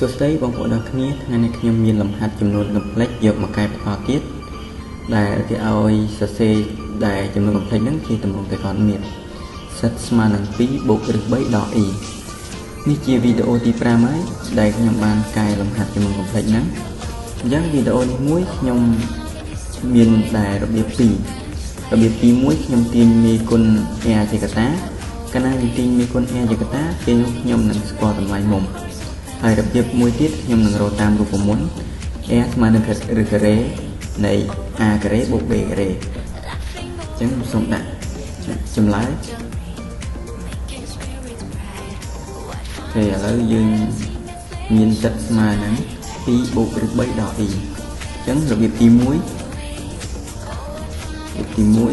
សួស្តីបងប្អូនទាំងគ្នាថ្ងៃនេះខ្ញុំមានលំហាត់ចំនួនកំភ្លេចយកមកកែបន្តទៀតដែលគេឲ្យសរសេរដែលចំនួនកំភ្លេចហ្នឹងជាទម្រង់តេកនមានសិតស្មើនឹង2បូកឬ3ដល់ e នេះជាវីដេអូទី5ហើយដែលខ្ញុំបានកែលំហាត់ចំនួនកំភ្លេចហ្នឹងអញ្ចឹងវីដេអូនេះមួយខ្ញុំមានដែលរបៀប2របៀបទី1ខ្ញុំទាញមេគុណ r ជាកតាកាលណាយើងទាញមេគុណ r ជាកតាពេលនោះខ្ញុំនឹងស្គាល់តម្លៃមុំហើយរបៀបមួយទៀតខ្ញុំនឹងរកតាមរូបមន្ត r ស្មើនឹងឬការ៉េនៃ a ការ៉េបូក b ការ៉េអញ្ចឹងខ្ញុំសូមដាក់ចម្លើយឥឡូវយើងមានទឹកស្មើនឹង2បូកឬ3ដល់ e អញ្ចឹងរបៀបទី1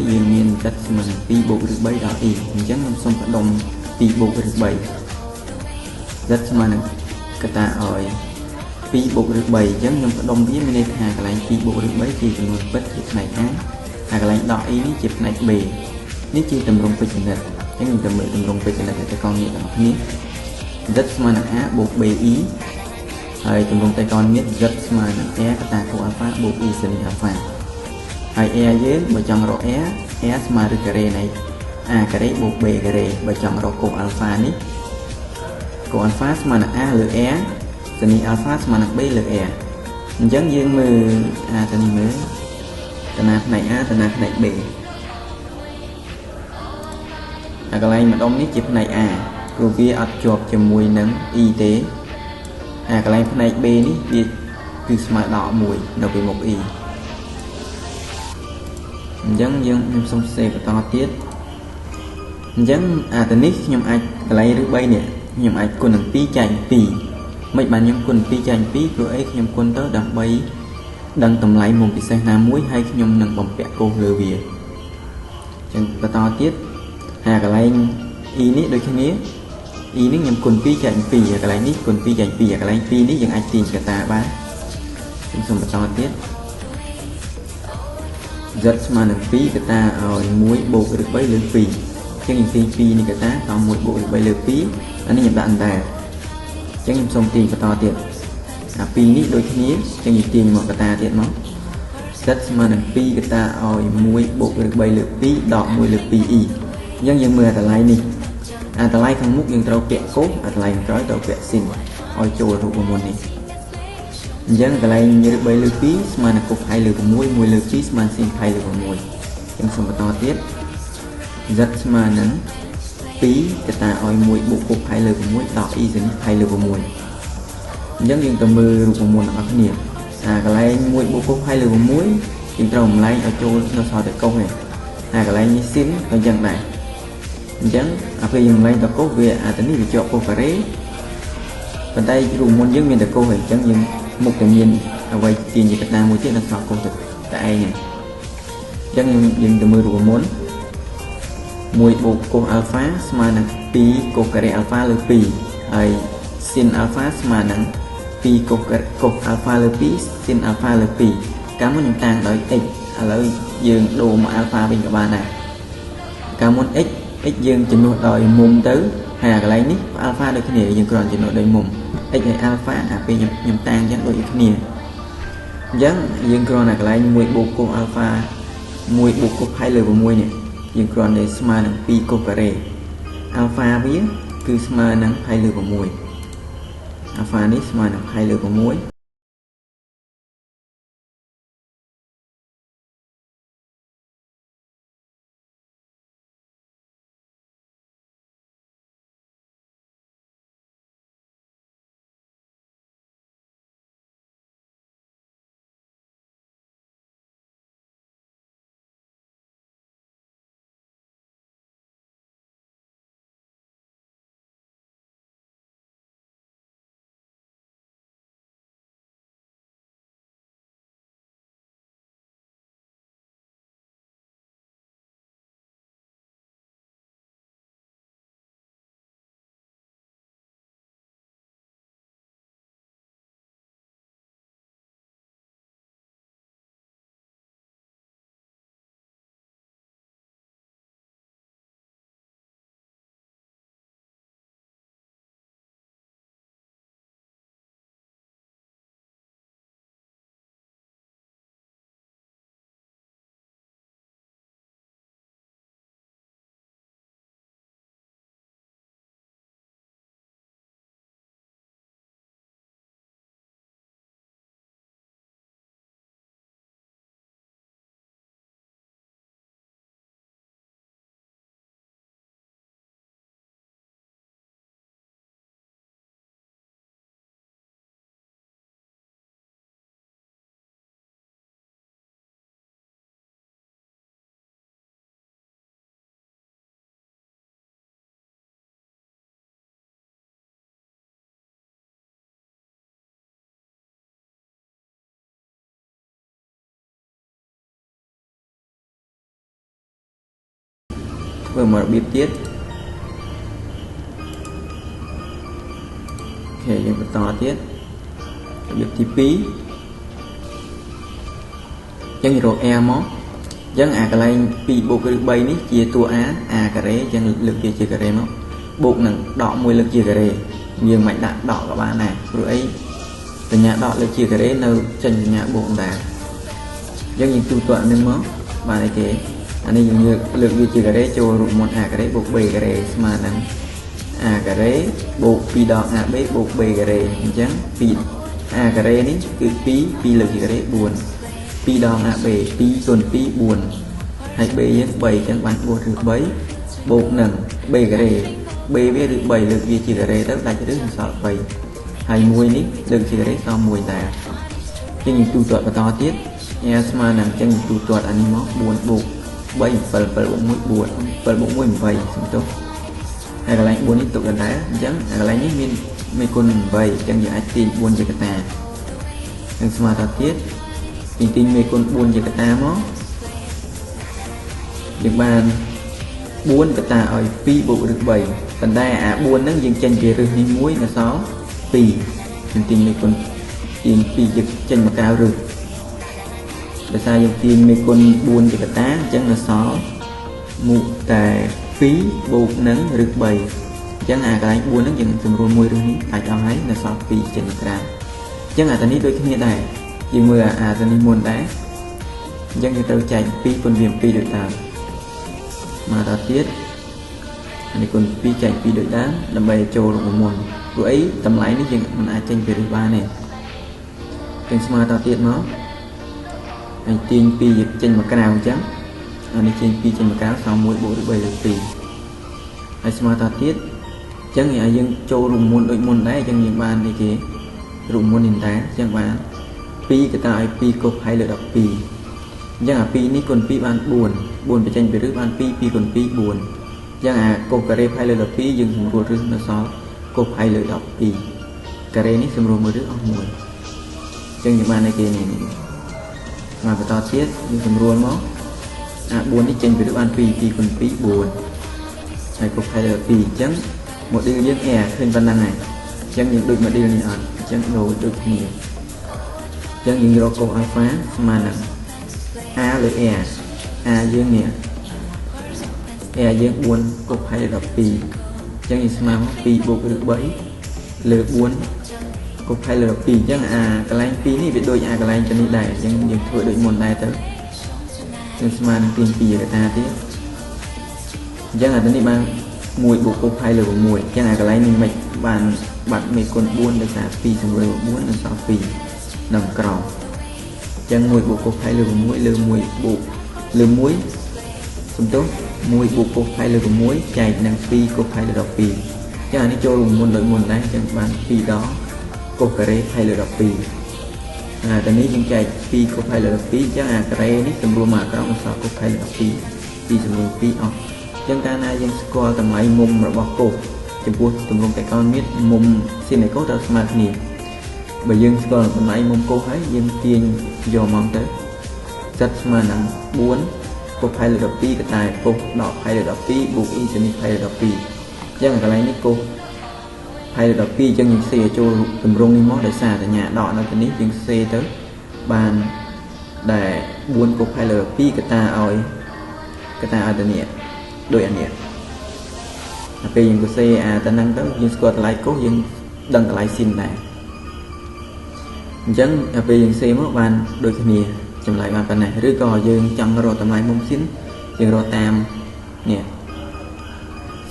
យើងមានទឹកស្មើនឹង2បូកឬ3ដល់ e អញ្ចឹងខ្ញុំសូមផ្ដុំ2បូកឬ3 z ស្មើនឹងកតាឲ្យ2បូកឬ3អញ្ចឹងខ្ញុំផ្ដុំវាមានន័យថាកន្លែង2បូកឬ3ជាចំនួនពិតជាផ្នែក A ហើយកន្លែងដក e នេះជាផ្នែក B នេះជាទម្រង់ពេជ្ជនិតអញ្ចឹងខ្ញុំទៅមើលទម្រង់ពេជ្ជនិតនៃតេកននេះទាំងអស់គ្នា z ស្មើនឹង a បូក be ហើយទម្រង់តេកនមាន z ស្មើនឹង r កតាកូអាល់ហ្វាបូក e សេនីអាល់ហ្វាហើយ r យើងបើចង់រក r r ស្មើឬការ៉េនៃ a ការ៉េបូក b ការ៉េបើចង់រកកូអាល់ហ្វានេះកូអាល់ហ្វាស្មើនឹង a លើ r សេនីអាល់ហ្វាស្មើនឹង b លើ r អញ្ចឹងយើងមើល a ទៅនេះមើលតាណាផ្នែក a តាណាផ្នែក b អាកន្លែងម្ដុំនេះជាផ្នែក a ព្រោះវាអត់ជាប់ជាមួយនឹង e ទេអាកន្លែងផ្នែក b នេះវាគឺស្មើដល់1នៅពីមុខ e អញ្ចឹងយើងខ្ញុំសូមសេបន្តទៀតអញ្ចឹងអាទៅនេះខ្ញុំអាចកន្លែងឬ3នេះខ្ញុំអាចគុណនឹង2ចែក2មិនបានខ្ញុំគុណ2ចែក2ព្រោះអីខ្ញុំគុណទៅដើម្បីដឹងតម្លៃមុំពិសេសណាមួយហើយខ្ញុំនឹងបំពាក់កូសលើវាអញ្ចឹងបន្តទៀតអាកន្លែង e នេះដូចគ្នា e នេះខ្ញុំគុណ2ចែក2កន្លែងនេះគុណ2ចែក2កន្លែង2នេះយើងអាចទាញកតាបានខ្ញុំសូមបន្តទៀត z ស្មើនឹង2កតាឲ្យ1បូកឬ3លើ2អញ្ចឹងខ្ញុំទាញ2នេះកតាត1បូកឬ3លើ2អានេះខ្ញុំដាក់ដែរអញ្ចឹងខ្ញុំសូមទាញបន្តទៀតអា2នេះដូចគ្នាអញ្ចឹងយើងទាញមកកតាទៀតមក z ស្មើនឹង2កតាឲ្យ1បូកឬ3លើ2ដក1លើ 2e អញ្ចឹងយើងមើលអាតម្លៃនេះអាតម្លៃខាងមុខយើងត្រូវពាក់កូសអាតម្លៃខាងក្រោយត្រូវពាក់ស៊ីនឲ្យចូលរូបមន្តនេះអញ្ចឹងកន្លែងឬ3លើ2ស្មើនឹងកូសផៃលើ6 1លើ2ស្មើនឹងស៊ីនផៃលើ6អញ្ចឹងសូមបន្តទៀត z ស្មើនឹង2កតាឲ្យ1បូកកូសផៃលើ6ដក e សេនីផៃលើ6អញ្ចឹងយើងទៅមើលរូបមន្តរបស់គ្នាអាកន្លែង1បូកកូសផៃលើ6យើងត្រូវបំលែងឲ្យចូលនៅសល់តែកូសឯងអាកន្លែងនេះស៊ីនក៏អញ្ចឹងដែរអញ្ចឹងអាពេលយើងឡើងតកូសវាអាទៅនេះវាជាប់កូសការ៉េប៉ុន្តែរូបមន្តយើងមានតកូសហើយអញ្ចឹងយើងមុខតែមានអ្វីទាញជាកតាមួយទៀតនៅសល់កូសតែឯងអញ្ចឹងយើងទៅមើលរូបមន្ត1បូកកូសអាល់ហ្វាស្មើនឹង2កូសការ៉េអាល់ហ្វាលើ2ហើយស៊ីនអាល់ហ្វាស្មើនឹង2កូសអាល់ហ្វាលើ2ស៊ីនអាល់ហ្វាលើ2កាលមុនខ្ញុំតាំងដោយ x ឥឡូវយើងដូរមកអាល់ហ្វាវិញក៏បានដែរកាលមុន x x យើងចំនួនដោយមុំទៅហើយអាកន្លែងនេះអាល់ហ្វាដូចគ្នាយើងគ្រាន់ចំនួនដោយមុំ x ហើយអាល់ហ្វាអាពេលខ្ញុំតាំងអញ្ចឹងដូចគ្នាអញ្ចឹងយើងគ្រាន់តែកន្លែង1បូកកូសអាល់ហ្វា1បូកកូសផៃលើ6នេះយើងគ្រាន់តែស្មើនឹង2កូសការ៉េអាល់ហ្វាវាគឺស្មើនឹងផៃលើ6អាល់ហ្វានេះស្មើនឹងផៃលើ6 ធ្វើមករបៀបទៀតអូខេយើងបន្តទៀតរបៀបទី2យើងរក r មកអញ្ចឹងអាកន្លែង2បូកឬ3នេះជាតួ a a ការ៉េអញ្ចឹងលើកវាជាការ៉េមកបូកនឹងដក1លើកជាការ៉េយើងមិនដាក់ដកក៏បានដែរព្រោះអីសញ្ញាដកលើកជាការ៉េនៅចេញសញ្ញាបូកដែរអញ្ចឹងយើងទូទាត់នឹងមកបានអីគេអានេះយើងលើកវាជាការ៉េចូលរូបមន្ត a ការ៉េបូក b ការ៉េស្មើនឹង a ការ៉េបូក2ដង ab បូក b ការ៉េអញ្ចឹង2 a ការ៉េនេះគឺ2 2លើកជាការ៉េ4 2ដង ab 2គុណ2 4ហើយ b យើង3អញ្ចឹងបាន4ឬ3បូកនឹង b ការ៉េ b វាឬ3លើកវាជាការ៉េទៅដាច់ឬសល់3ហើយ1នេះលើកជាការ៉េសល់1ដែរអញ្ចឹងយើងទូទាត់បន្តទៀត a ស្មើនឹងអញ្ចឹងទូទាត់អានេះមក4បូក3 7 7បូក1 4 7បូក1 8សំទោសហើយកន្លែង4នេះទុកដដែលអញ្ចឹងកន្លែងនេះមានមេគុណ8អញ្ចឹងយើងអាចទាញ4ជាកតានឹងស្មើតទៀតទាញមេគុណ4ជាកតាមកយើងបាន4កតាឲ្យ2បូកឬ3ប៉ុន្តែអា4ហ្នឹងយើងចេញពីរឹសនេះមួយនៅសល់2យើងទាញមេគុណទាញ2យើងចេញមកក្រៅរឹសដោយសារយើងទាញមេគុណ4ជាកតាអញ្ចឹងនៅសល់មុខតែ2បូកនឹងឬ3អញ្ចឹងអាកន្លែង4ហ្នឹងយើងសម្រួលមួយរឹសនេះដាច់អស់ហើយនៅសល់2ចេញមកក្រៅអញ្ចឹងអាតានេះដូចគ្នាដែរយើងមើលអាតានេះមុនដែរអញ្ចឹងយើងត្រូវចែក2គុណវា2ដូចដើមមកដល់ទៀតអានេះគុណ2ចែក2ដូចដើមដើម្បីចូលរូបមន្តព្រោះអីតម្លៃនេះយើងមិនអាចចេញពីរឹសបានទេយើងស្មើតទៀតមកហើយទាញ2ចេញមកក្រៅអញ្ចឹងអានេះទាញ2ចេញមកក្រៅសល់1បូកឬ3លើ2ហើយស្មើតទៀតអញ្ចឹងឲ្យយើងចូលរូបមន្តដូចមុនដែរអញ្ចឹងយើងបាននេះគេរូបមន្តនេះដែរអញ្ចឹងបាន2កតាឲ្យ2កុសផៃលើ12អញ្ចឹងអា2នេះគុណ2បាន4 4បញ្ចេញពីរឹសបាន2 2គុណ2 4អញ្ចឹងអាកុសការ៉េផៃលើ12យើងសម្រួលរឹសនៅសល់កុសផៃលើ12ការ៉េនេះសម្រួលមួយរឹសអស់1អញ្ចឹងយើងបានអីគេនេះមកបន្តទៀតយើងសម្រួលមកអា4នេះចេញពីរឹសបាន2 2គុណ2 4ហើយកុសផៃលើ12អញ្ចឹង model យើង R ឃើញប៉ុណ្ណឹងហើយអញ្ចឹងយើងដូច model នេះអត់អញ្ចឹងដូចគ្នាអញ្ចឹងយើងរកកុសអាល់ហ្វាស្មើនឹង A លើ R A យើងនេះ R យើង4កុសផៃលើ12អញ្ចឹងយើងស្មើមក2បូកឬ3លើ4កុសផៃលើ12អញ្ចឹងអាកន្លែង2នេះវាដូចអាកន្លែងទៅនេះដែរអញ្ចឹងយើងធ្វើដូចមុនដែរទៅយើងស្មើនឹងទាញ2កតាទៀតអញ្ចឹងអាទៅនេះបាន1បូកកុសផៃលើ6អញ្ចឹងអាកន្លែងនេះមិនបានបាត់មេគុណ4ដោយសារ2សម្រួល9និងសល់2នៅក្រោមអញ្ចឹង1បូកកុសផៃលើ6លើ1បូកលើ1សំទោស1បូកកុសផៃលើ6ចែកនឹង2កុសផៃលើ12អញ្ចឹងអានេះចូលរួមមុនដូចមុនដែរអញ្ចឹងបាន2ដងកុសការ៉េផៃលើ12អាតានេះយើងចែក2កុសផៃលើ12អញ្ចឹងអាការ៉េនេះសម្រួលមកក្រោមអក្សរកុសផៃលើ12 2សម្រួល2អស់អញ្ចឹងកាលណាយើងស្គាល់តម្លៃមុំរបស់កុសចំពោះទម្រង់តេកោណមាត្រមុំស៊ីននៃកុសត្រូវស្មើគ្នាបើយើងស្គាល់តម្លៃមុំកុសហើយយើងទាញយកមកទៅសិតស្មើនឹង4កុសផៃលើ12កតាកុសដកផៃលើ12បូកអ៊ីសនីផៃលើ12អញ្ចឹងកន្លែងនេះកុសផៃលើ12អញ្ចឹងយើងសេចូលទម្រង់នេះមកដោយសារសញ្ញាដកនៅទីនេះយើងសេទៅបានដែល4កុសផៃលើ12កតាឲ្យទៅនេះដូចអានេះដល់ពេលយើងក៏សេអាតាហ្នឹងទៅយើងស្គាល់តម្លៃកុសយើងដឹងតម្លៃស៊ីនដែរអញ្ចឹងដល់ពេលយើងសេមកបានដូចគ្នាចម្លើយបានប៉ុណ្ណេះឬក៏យើងចង់រកតម្លៃមុំស៊ីនយើងរកតាមនេះ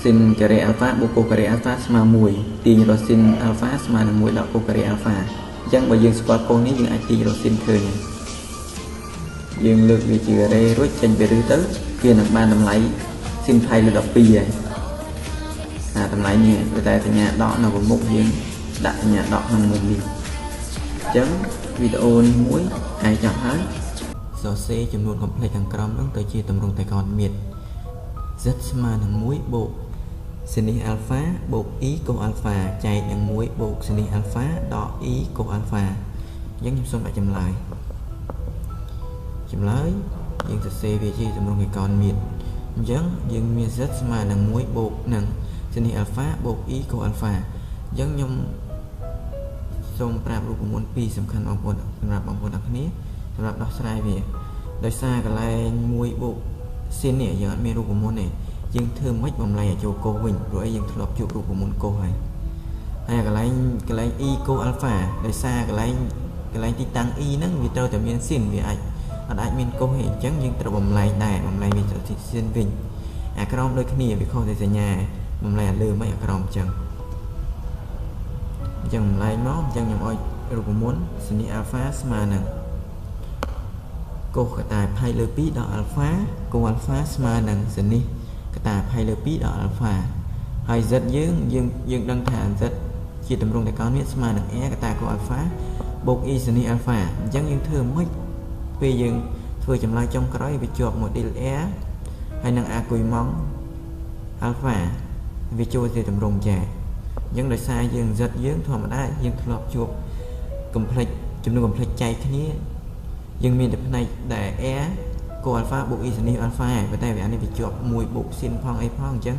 ស៊ីនការ៉េអាល់ហ្វាបូកកុសការ៉េអាល់ហ្វាស្មើ1ទាញរកស៊ីនអាល់ហ្វាស្មើនឹង1ដកកុសការ៉េអាល់ហ្វាអញ្ចឹងបើយើងស្គាល់កុសនេះយើងអាចទាញរកស៊ីនឃើញយើងលើកវាជាការ៉េរួចចេញពីរឹសទៅវានឹងបានតម្លៃស៊ីនផៃលើ12ហើយអាតម្លៃនេះគឺតែសញ្ញាដកនៅមុខយើងដាក់សញ្ញាដកក្នុងមុំនេះអញ្ចឹងវីដេអូនេះមួយហើយចប់ហើយសរសេរចំនួន complex ខាងក្រោមហ្នឹងទៅជាទម្រង់តេកោណមាត្រ z ស្មើនឹង1បូក ស៊ីនីសអាល់ហ្វាបូក e កុសអាល់ហ្វាចែកនឹង1បូកស៊ីនីសអាល់ហ្វាដក e កុសអាល់ហ្វាអញ្ចឹងខ្ញុំសូមដាក់ចម្លើយចម្លើយយើងសរសេរវាជាទម្រង់អេកោណមាត្រ អញ្ចឹងយើងមាន z ស្មើនឹង1បូកនឹង sin alpha បូក e កូ alpha អញ្ចឹងខ្ញុំសូមប្រាប់រូបមន្តពីរសំខាន់បងប្អូនសម្រាប់បងប្អូនទាំងគ្នាសម្រាប់ដោះស្រាយវាដោយសារកន្លែង1បូក sin នេះយើងអត់មានរូបមន្តទេយើងធ្វើមិនបំលែងឲ្យចូលកុសវិញព្រោះអីយើងធ្លាប់ជួបរូបមន្តកុសហើយហើយកន្លែង e កុស alpha ដោយសារកន្លែងទីតាំង e ហ្នឹងវាត្រូវតែមាន sin វាអាចអត់អាចមានកុសទេអញ្ចឹងយើងត្រូវបំលែងដែរបំលែងវាទៅ sin វិញអាក្រោមដូចគ្នាវាខុសតែសញ្ញាបំលែងអាលើមិនអាក្រោមអញ្ចឹងបំលែងមកអញ្ចឹងខ្ញុំឲ្យរូបមន្ត sin alpha ស្មើនឹងកុសកតាផៃលើ2ដល់ alpha កុស alpha ស្មើនឹង sin កតាផៃលើ2ដល់ alpha ហើយ z យើងដឹងថា z ជាទម្រង់តកោណនេះស្មើនឹង a កតាកុស alpha បូក e sin alpha អញ្ចឹងយើងធ្វើម៉េចពេលយើងធ្វើចម្លើយចុងក្រោយវាជាប់ model a ហើយនឹង argument alpha វាចូលជាទម្រង់ចាអញ្ចឹងដោយសារយើង z យើងធម្មតាយើងធ្លាប់ជួប complex ចំនួន complex ចែកគ្នាយើងមានតែផ្នែកដែល a កូ alpha បូក e sin alpha ប៉ុន្តែវាអានេះវាជាប់1បូក sin ផងអីផងអញ្ចឹង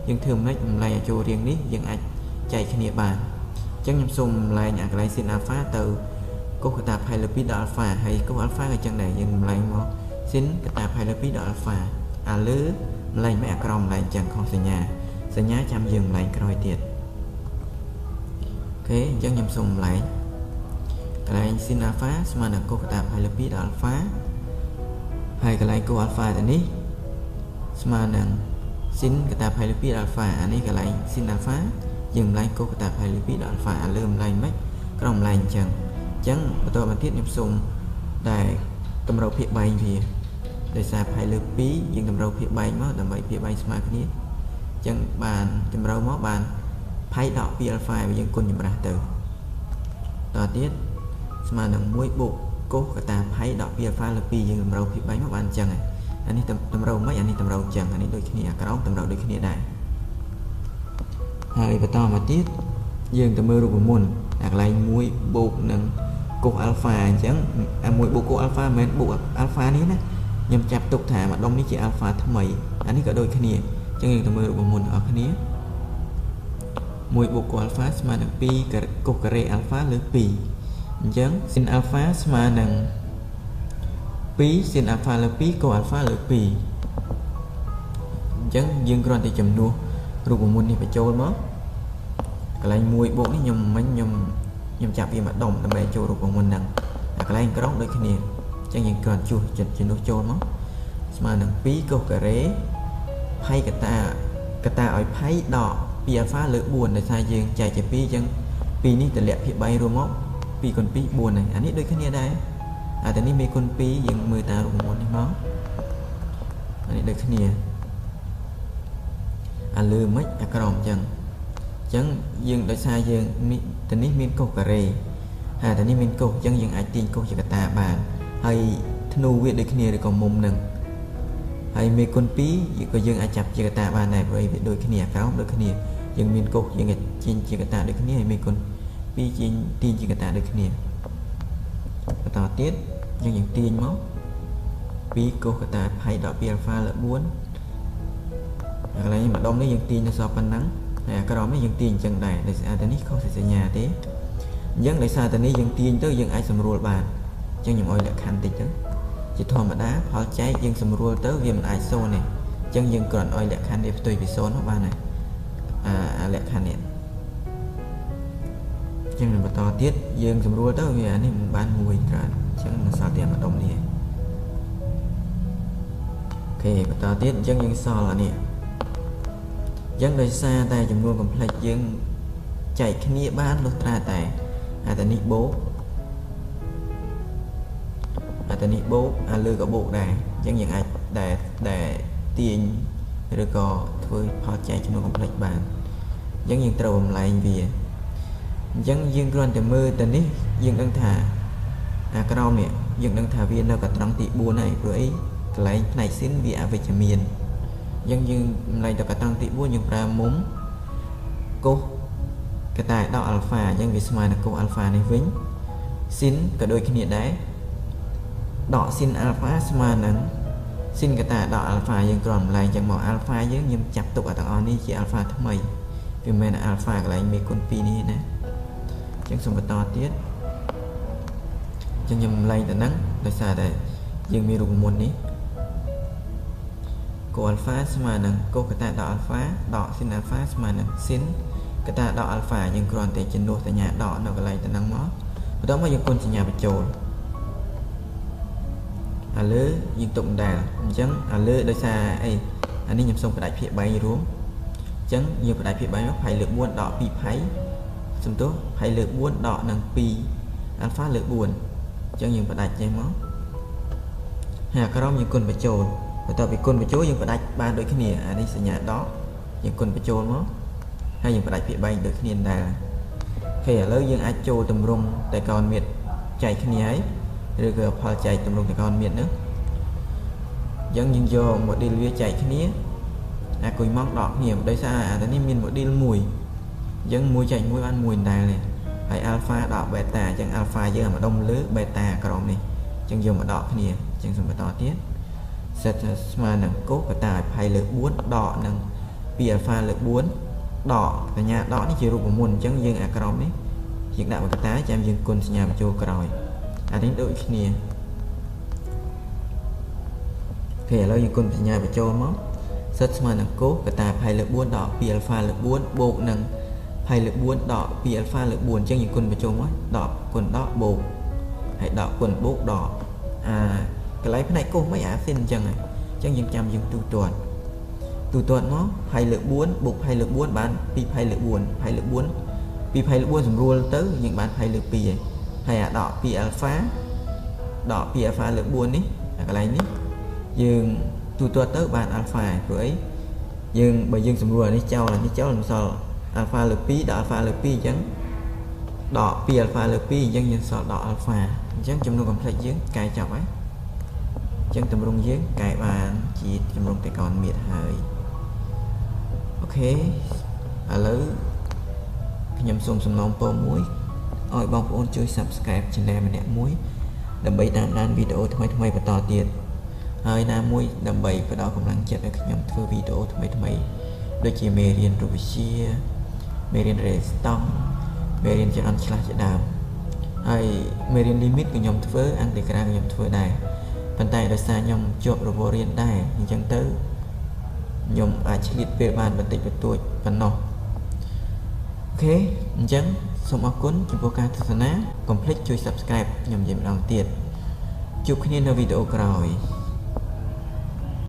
យើងធ្វើម៉េចបំលែងឲ្យចូលរៀងនេះយើងអាចចែកគ្នាបានអញ្ចឹងខ្ញុំសូមបំលែងអាកន្លែង sin alpha ទៅកុសកតាផៃលើ2ដល់ alpha ហើយកុស alpha ក៏អញ្ចឹងដែរយើងបំលែងមក sin កតាផៃលើ2ដល់ alpha អាលើបំលែងមិនអាក្រោមបំលែងអញ្ចឹងខុសសញ្ញាសញ្ញាចាំយើងបំលែងក្រោយទៀតអូខេអញ្ចឹងខ្ញុំសូមបំលែងកន្លែង sin alpha ស្មើនឹងកុសកតាផៃលើ2ដល់ alpha ហើយកន្លែងកុស alpha ទៅនេះស្មើនឹង sin កតាផៃលើ2ដល់ alpha អានេះកន្លែង sin alpha យើងបំលែងកុសកតាផៃលើ2ដល់ alpha អាលើបំលែងមិនក្រោមបំលែងអញ្ចឹងបន្តមកទៀតខ្ញុំសូមដែលតម្រូវភាគបែងវាដោយសារផៃលើ2យើងតម្រូវភាគបែងមកដើម្បីភាគបែងស្មើគ្នាអញ្ចឹងបានតម្រូវមកបានផៃដក2 alpha វាយើងគុណចម្រាស់ទៅតទៀតស្មើនឹង1បូកកុសកតាផៃដក2 alpha លើ2យើងតម្រូវភាគបែងមកបានអញ្ចឹងហើយអានេះតម្រូវមិនអានេះតម្រូវអញ្ចឹងអានេះដូចគ្នាអាក្រោមតម្រូវដូចគ្នាដែរហើយបន្តមកទៀតយើងទៅមើលរូបមន្តអាកន្លែង1បូកនឹងកុស alpha អញ្ចឹងអា1បូកកុស alpha មិនមែនបូក alpha នេះណាខ្ញុំចាប់ទុកថាម្ដុំនេះជា alpha ថ្មីអានេះក៏ដូចគ្នាអញ្ចឹងយើងទៅមើលរូបមន្តរបស់គ្នា1បូកកុស alpha ស្មើនឹង2កុសការ៉េ alpha លើ2អញ្ចឹង sin alpha ស្មើនឹង2 sin alpha លើ2កុស alpha លើ2អញ្ចឹងយើងគ្រាន់តែចំនួនរូបមន្តនេះបញ្ចូលមកកន្លែង1បូកនេះខ្ញុំមិញខ្ញុំចាប់វាមកដុំដើម្បីចូលរូបមន្តហ្នឹងអាកន្លែងក្រោមដូចគ្នាអញ្ចឹងយើងគ្រាន់ជួសជំនួសចូលមកស្មើនឹង2កុសការ៉េផៃកតាឲ្យផៃដក2 alpha លើ4ដោយសារយើងចែកជា2អញ្ចឹង2នេះតម្លាក់ភាគ3រួមមក2គុណ2 4ហ្នឹងអានេះដូចគ្នាដែរអាតែនេះមេគុណ2យើងមើលតាមរូបមន្តនេះមកអានេះដូចគ្នាអាលើមិនអាក្រោមអញ្ចឹងយើងដោយសារយើងទៅនេះមានកុសការ៉េហើយតែនេះមានកុសអញ្ចឹងយើងអាចទាញកុសជាកតាបានហើយធ្នូវាដូចគ្នាឬក៏មុំនឹងហើយមេគុណ2ក៏យើងអាចចាប់ជាកតាបានដែរព្រោះវាដូចគ្នាអាក្រោមដូចគ្នាយើងមានកុសយើងអាចទាញជាកតាដូចគ្នាហើយមេគុណ2ជាទាញជាកតាដូចគ្នាបន្តទៀតយើងទាញមក2កុសកតាផៃដក2 alpha លើ4កន្លែងម្ដុំនេះយើងទាញនៅសល់ប៉ុណ្ណឹងហើយអាក្រោមនេះយើងទាញអញ្ចឹងដែរដោយសារតែនេះខុសសញ្ញាទេអញ្ចឹងដោយសារតែនេះយើងទាញទៅយើងអាចសម្រួលបានអញ្ចឹងខ្ញុំឲ្យលក្ខខណ្ឌតិចទៅជាធម្មតាផលចែកយើងសម្រួលទៅវាមិនអាចសូន្យទេអញ្ចឹងយើងគ្រាន់ឲ្យលក្ខខណ្ឌនេះផ្ទុយពីសូន្យមកបានហើយអាលក្ខខណ្ឌនេះអញ្ចឹងបន្តទៀតយើងសម្រួលទៅវាអានេះមិនបានមួយច្រើនអញ្ចឹងនៅសល់តែម្ដុំនេះអូខេបន្តទៀតអញ្ចឹងយើងសល់អានេះអញ្ចឹងដោយសារតែចំនួន complex យើងចែកគ្នាបានលុះត្រាតែអាតែនេះបូកអាតែនេះបូកអាលើក៏បូកដែរអញ្ចឹងយើងអាចដែលទាញឬក៏ធ្វើផលចែកចំនួន complex បានអញ្ចឹងយើងត្រូវបំលែងវាអញ្ចឹងយើងគ្រាន់តែមើលទៅនេះយើងដឹងថាអាក្រោមនេះយើងដឹងថាវានៅកត្រង់ទី4ហើយព្រោះអីកន្លែងផ្នែក sin វាអវិជ្ជមានអញ្ចឹងយើងបំលែងទៅកត្រង់ទី4យើងប្រើមុំកុសកតាដក alpha អញ្ចឹងវាស្មើនឹងកុស alpha នេះវិញ sin ក៏ដូចគ្នាដែរដក sin alpha ស្មើនឹង sin កតាដក alpha យើងគ្រាន់ម្លែងចឹងមក alpha យើងខ្ញុំចាប់ទុកអាទាំងអស់នេះជា alpha ថ្មីវាមិនមែន alpha កន្លែងមេគុណ2នេះណាអញ្ចឹងសូមបន្តទៀតអញ្ចឹងខ្ញុំម្លែងទៅហ្នឹងដោយសារតែយើងមានរូបមន្តនេះកូ alpha ស្មើនឹងកូកតាដក alpha ដក sin alpha ស្មើនឹង sin កតាដក alpha យើងគ្រាន់តែជំនួសសញ្ញាដកនៅកន្លែងទៅហ្នឹងមកបន្ទាប់មកយើងគុណសញ្ញាបញ្ចូលអាលើយើងទុកដដែលអញ្ចឹងអាលើដោយសារអីអានេះខ្ញុំសូមផ្ដាច់ភាគបែងរួមអញ្ចឹងយើងផ្ដាច់ភាគបែងមកផៃលើ4ដក2ផៃសំទោសផៃលើ4ដកនឹង2 alpha លើ4អញ្ចឹងយើងផ្ដាច់ចេះមកហើយអាក្រមយើងគុណបញ្ចូលបន្ទាប់ពីគុណបញ្ចូលយើងផ្ដាច់បានដូចគ្នាអានេះសញ្ញាដកយើងគុណបញ្ចូលមកហើយយើងផ្ដាច់ភាគបែងដូចគ្នាដែរអូខេឥឡូវយើងអាចចូលទម្រង់តេកោណមាត្រចែកគ្នាហើយឬក៏ផលចែកទម្រង់តេកោណមាត្រហ្នឹងអញ្ចឹងយើងយក model វាចែកគ្នាអាគុយម៉ងដកគ្នាដោយសារអានេះមាន model មួយអញ្ចឹង1ចែក1បាន1ដែរទេហើយ alpha ដក beta អញ្ចឹង alpha យើងអាម្ដុំលើ beta ក្រោមនេះអញ្ចឹងយកមកដកគ្នាអញ្ចឹងសូមបន្តទៀតសិតស្មើនឹងកូកតាឲ្យផៃលើ4ដកនឹង2 alpha លើ4ដកសញ្ញាដកនេះជារូបមន្តអញ្ចឹងយើងអាក្រោមនេះយើងដាក់មួយកតាចាំយើងគុណសញ្ញាបញ្ចូលក្រោយអានេះដូចគ្នាអូខេឥឡូវយើងគុណសញ្ញាបញ្ចូលមកសិតស្មើនឹងកូកតាផៃលើ4ដក2 alpha លើ4បូកនឹងផៃលើ4ដក2 alpha លើ4អញ្ចឹងយើងគុណបញ្ចូលមកដកគុណដកបូកហើយដកគុណបូកដកអាកន្លែងផ្នែកកុសមិនអាស៊ីនអញ្ចឹងហើយអញ្ចឹងយើងចាំយើងទូទាត់មកផៃលើ4បូកផៃលើ4បាន2ផៃលើ4ផៃលើ4 2ផៃលើ4សម្រួលទៅយើងបានផៃលើ2ហើយហើយអាដក2 alpha ដក2 alpha លើ4នេះអាកន្លែងនេះយើងទូទាត់ទៅបាន alpha ព្រោះអីយើងបើយើងសម្រួលអានេះចោលអានេះចោលមិនសល់ alpha លើ2ដក alpha លើ2អញ្ចឹងដក2 alpha លើ2អញ្ចឹងយើងសល់ដក alpha អញ្ចឹងចំនួន complex យើងកែចប់ហើយអញ្ចឹងទម្រង់យើងកែបានជាទម្រង់តេកោណមាត្រហើយអូខេឥឡូវខ្ញុំសូមសំណូមពរមួយឲ្យបងប្អូនជួយ Subscribe Channel ម្នាក់មួយដើម្បីតាមដានវីដេអូថ្មីៗបន្តទៀតហើយណាមួយដើម្បីផ្ដល់កម្លាំងចិត្តឲ្យខ្ញុំធ្វើវីដេអូថ្មីៗដូចជាមេរៀនរូបវិទ្យាមេរៀនរេស្តង់មេរៀនចរន្តឆ្លាស់ជាដើមហើយមេរៀន limit ក៏ខ្ញុំធ្វើអន្តេក្រាលក៏ខ្ញុំធ្វើដែរប៉ុន្តែដោយសារខ្ញុំជាប់រវល់រៀនដែរអញ្ចឹងទៅខ្ញុំអាចឆ្លៀតពេលបានបន្តិចបន្តួចប៉ុណ្ណោះអូខេអញ្ចឹងសូមអរគុណចំពោះការទស្សនាកុំភ្លេចជួយ Subscribe ខ្ញុំនិយាយម្ដងទៀតជួបគ្នានៅវីដេអូក្រោយ។